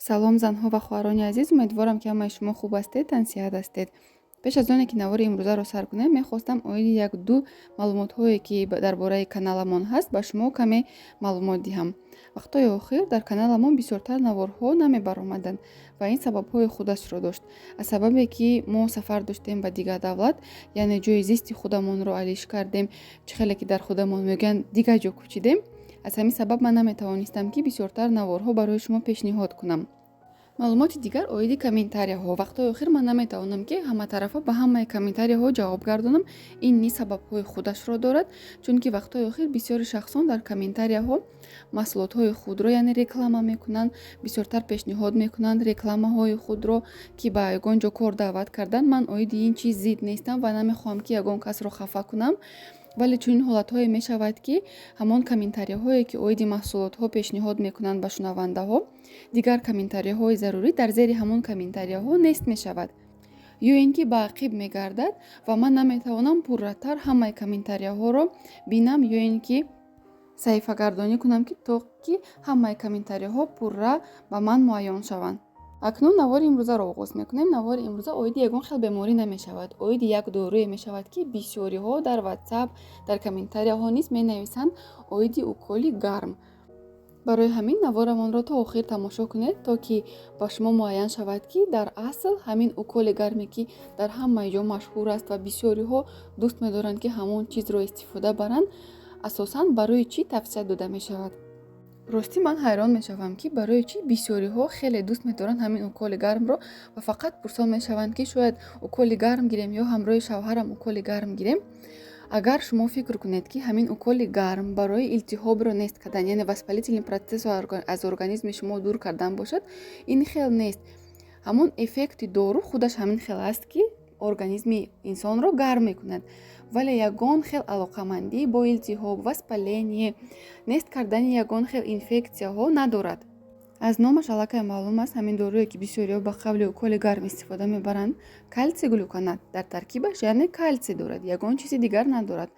Салом, занҳо ва хоҳарони азиз! Умедворам, ки ҳамаи шумо хуб ҳастед, тансиҳат ҳастед. Пеш аз оне ки навори имрӯзаро сар кунем, мехостам оиди як-ду маълумотҳое, ки дар бораи каналамон ҳаст, ба шумо каме маълумот диҳам. Вақтҳои охир дар каналамон бисёртар наворҳо намебаромаданд ва ин сабабҳои худашро дошт. Аз сабабе ки мо сафар доштем ба дигар давлат, яъне ҷои зисти худамонро алиш кардем, чӣ хеле ки дар худамон мегӯянд, дигар ҷо кӯчидем. Аз ҳамин сабаб ман наметавонистам, ки бисёртар наворҳо барои шумо пешниҳод кунам. Маълумоти дигар оиди комментарияҳо. Вақтҳои охир ман наметавонам, ки ҳаматарафа ба ҳамаи комментарияҳо ҷавоб гардонам. Ин низ сабабҳои худашро дорад, чунки вақтҳои охир бисёри шахсон дар комментарияҳо маҳсулотҳои худро, яъне, реклама мекунанд, бисёртар пешниҳод мекунанд рекламаҳои худро, ки ба ягон ҷо кор даъват кардан. Ман оиди ин чиз зид нестам ва намехоҳам, ки ягон касро хафа кунам, вале чунин ҳолатҳое мешавад, ки ҳамон комментарияҳое, ки оиди маҳсулотҳо пешниҳод мекунанд ба шунавандаҳо, дигар комментарияҳои зарурӣ дар зери ҳамон комментарияҳо нест мешавад ё ин ки ба ақиб мегардад ва ман наметавонам пурратар ҳамаи комментарияҳоро бинам ё ин ки саҳифагардонӣ кунам, ки то ки ҳамаи комментарияҳо пурра ба ман муайян шаванд. Акнун навори имрӯзаро оғоз мекунем. Навори имрӯза оиди ягон хел беморӣ намешавад, оиди як доруе мешавад, ки бисёриҳо дар Ватсап, дар комментарияҳо низ менависанд оиди уколи гарм. Барои ҳамин наворамонро то охир тамошо кунед, то ки ба шумо муайян шавад, ки дар асл ҳамин уколи гарме, ки дар ҳамаи ҷо машҳур аст ва бисёриҳо дӯст медоранд, ки ҳамон чизро истифода баранд, асосан барои чӣ тавсия дода мешавад. Ростӣ, ман ҳайрон мешавам, ки барои чӣ бисёриҳо хеле дӯст медоранд ҳамин уколи гармро ва фақат пурсон мешаванд, ки шояд уколи гарм гирем ё ҳамроҳи шавҳарам уколи гарм гирем. Агар шумо фикр кунед, ки ҳамин уколи гарм барои илтиҳобро нест кардан, яъне воспалительный процессро аз организми шумо дур кардан бошад, ин хел нест. Ҳамон эффекти дору худаш ҳамин хел аст, ки организми инсонро гарм мекунад, вале ягон хел алоқамандӣ бо илтиҳоб, воспаление, нест кардани ягон хел инфексияҳо надорад. Аз номаш аллакай маълум аст, ҳамин доруе, ки бисёриҳо ба қавли уколи гарм истифода мебаранд, калсий глюконат дар таркибаш, яъне калсий дорад, ягон чизи дигар надорад.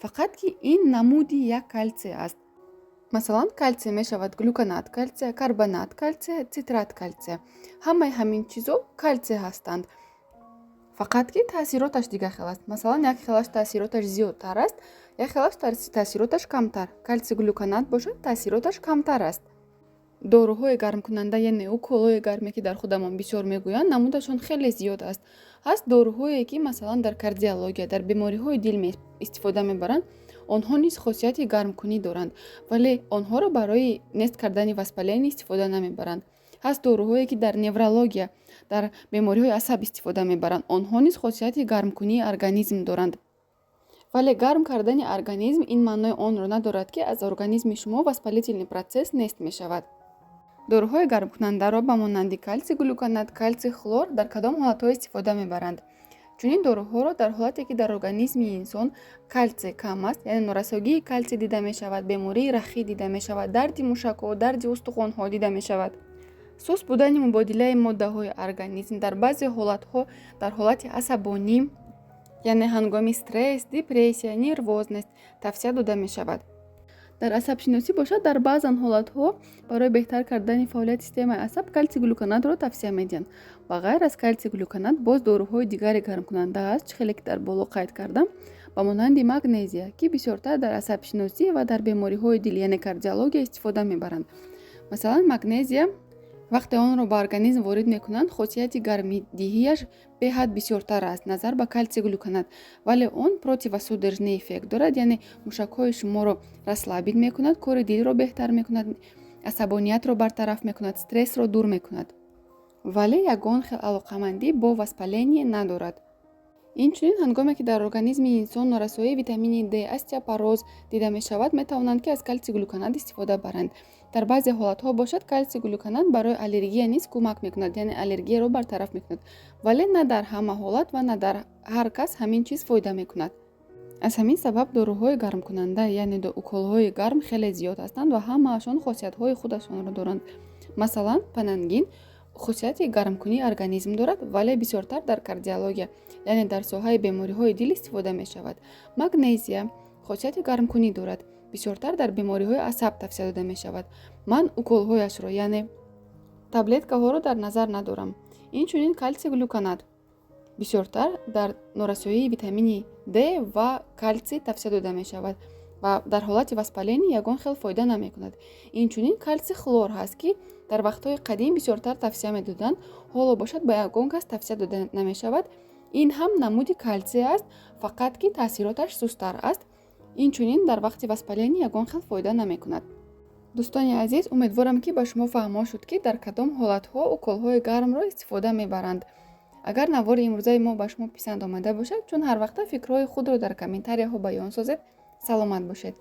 Фақат ки ин намуди як калсий аст. Масалан, калсий мешавад глюконат калсия, карбонат калсия, цитрат калсия. Ҳамаи ҳамин чизо калсий ҳастанд, фақат ки таъсироташ дигар хел аст. Масалан, як хелаш таъсироташ зиёдтар аст, як хелаш таъсироташ камтар. Калсий глюконат бошад, таъсироташ камтар аст. Доруҳои гармкунанда, яъне уколҳои гарме, ки дар худамон бисёр мегӯянд, намудашон хеле зиёд аст. Ҳаст доруҳое, ки, масалан, дар кардиология, дар бемориҳои дил истифода мебаранд. Онҳо низ хосияти гармкунӣ доранд, вале онҳоро барои нест кардани воспаление истифода намебаранд. Ҳаст доруҳое, ки дар неврология, дар бемориҳои асаб истифода мебаранд. Онҳо низ хосияти гармкунии организм доранд, вале гарм кардани организм ин маънои онро надорад, ки аз организми шумо воспалительный процесс нест мешавад. Доруҳои гармкунандаро ба монанди калсий глюконат, калсий хлор дар кадом ҳолатҳо истифода мебаранд? Чунин доруҳоро дар ҳолате, ки дар организми инсон калсий кам аст, яъне норасогии калсий дида мешавад, бемории рахит дида мешавад, дарди мушакҳо, дарди устухонҳо дида мешавад, суст будани мубодилаи моддаҳои организм, дар баъзе ҳолатҳо, дар ҳолати асабонӣ, яъне ҳангоми стресс, депрессия, нервозность тавсия дода мешавад. Дар асабшиносӣ бошад, дар баъзан ҳолатҳо барои беҳтар кардани фаъолияти системаи асаб калсий глюконатро тавсия медиҳанд. Ба ғайр аз калсий глюконат боз доруҳои дигари гармкунанда ҳаст, чӣ хеле ки дар боло қайд кардам, ба монанди магнезия, ки бисёртар дар асабшиносӣ ва дар бемориҳои дил, яъне кардиология, истифода мебаранд. Масалан, магнезия, вақте онро ба организм ворид мекунанд, хосияти гармидиҳияш беҳад бисёртар аст назар ба калсий глюконат, вале он противосудорожный эффект дорад, яъне мушакҳои шуморо расслабить мекунад, кори дилро беҳтар мекунад, асабониятро бартараф мекунад, стрессро дур мекунад, вале ягон хел алоқамандӣ бо воспаление надорад. Инчунин, ҳангоме ки дар организми инсон норасоии витамини Д, остеопороз дида мешавад, метавонанд, ки аз калсий глюконат истифода баранд. Дар баъзе ҳолатҳо бошад, калсий глюконат барои аллергия низ кӯмак мекунад, яъне аллергияро бартараф мекунад, вале на дар ҳама ҳолат ва на дар ҳар кас ҳамин чиз фоида мекунад. Аз ҳамин сабаб доруҳои гармкунанда, яъне уколҳои гарм, хеле зиёд ҳастанд ва ҳамаашон хосиятҳои худашонро доранд. Масалан, панангин хусусияти гармкунии организм дорад, вале бисёртар дар кардиология, яъне дар соҳаи бемориҳои дил истифода мешавад. Магнезия хосияти гармкунӣ дорад, бисёртар дар бемориҳои асаб тавсия дода мешавад. Ман уколҳояшро, яъне Таблеткаҳоро дар назар надорам. Инчунин калсий глюконат бисёртар дар норасоии витамини D ва калсий тавсия дода мешавад ва дар ҳолати воспаление ягон хел фоида намекунад. Инчунин калсий хлор ҳаст, ки дар вақтҳои қадим бисёртар тавсия медоданд, ҳоло бошад, ба ягон кас тавсия дода намешавад. Ин ҳам намуди калсий аст, фақат ки таъсироташ сусттар аст. Инчунин дар вақти воспаление ягон хел фоида намекунад. Дӯстони азиз, умедворам, ки ба шумо фаҳмо шуд, ки дар кадом ҳолатҳо уколҳои гармро истифода мебаранд. Агар навори имрӯзаи мо ба шумо писанд омада бошад, чун ҳар вақта фикрҳои худро дар комментарияҳо баён созед. Саломат бошед.